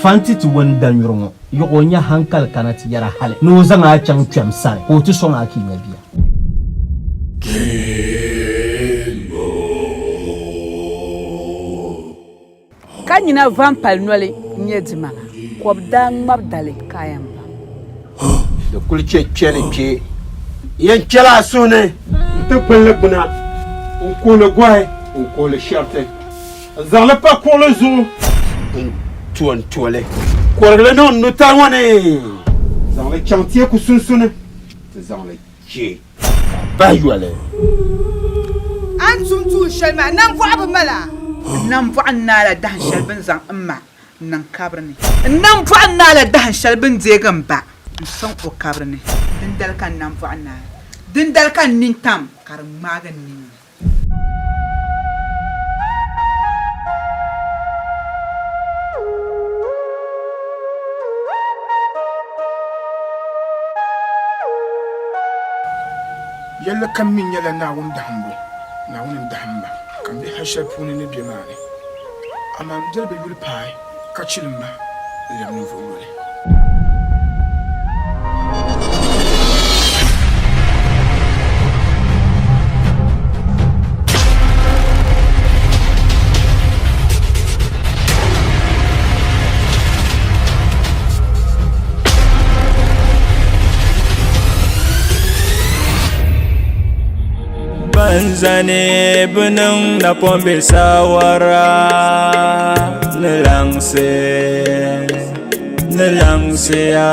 Fanti ti wani danyuri ŋɔ, yiɣi o nya hankali kana ti yɛra hali ni o zaŋ a chaŋ kpɛm sani ka o ti sɔŋ a ka i nya bia. Ka nyina va m-pali noli n-nyɛ dimaŋa, kɔb daa ŋmabi dali ka a yɛn baŋ. Di kuli chɛ kpɛli kpe. Yɛn kpɛla a suhu ni n-ti kpulli gbuna, n-kuhili gɔhi, n-kuhili shɛriti, n-zaŋ li pa kuɣili zuɣu, n-to n-to li, kɔrigi li niŋ n nutali ŋɔ ni, zaŋ li chaŋ teeku sunsuni ti zaŋ li chɛ. Bahi yoli. A ni tum tuun shɛli maa, nambɔɣu bi mal a. N nambɔɣu n-naala dahin shɛli bɛ ni zaŋ m ma n-niŋ kabiri ni. N nambɔɣu n-naala dahin shɛli bɛ ni deegi m ba n-sɔŋ o kabiri ni. Dindali ka n nambɔɣu naai. Dindali ka n nintam ka di ŋmaagi n ninni. Yɛlli kam mi nyɛla Naawuni dahimbu, Naawuni n-dahim ma ka m be hal shɛli puuni ni be maa ni. Amaa m biɛli bi yuli paai ka chilim ma n-lɛbi ninvuɣ yoli. Ban zani bi niŋ napɔŋ bɛ saawara ni laŋsi ni laŋsiya.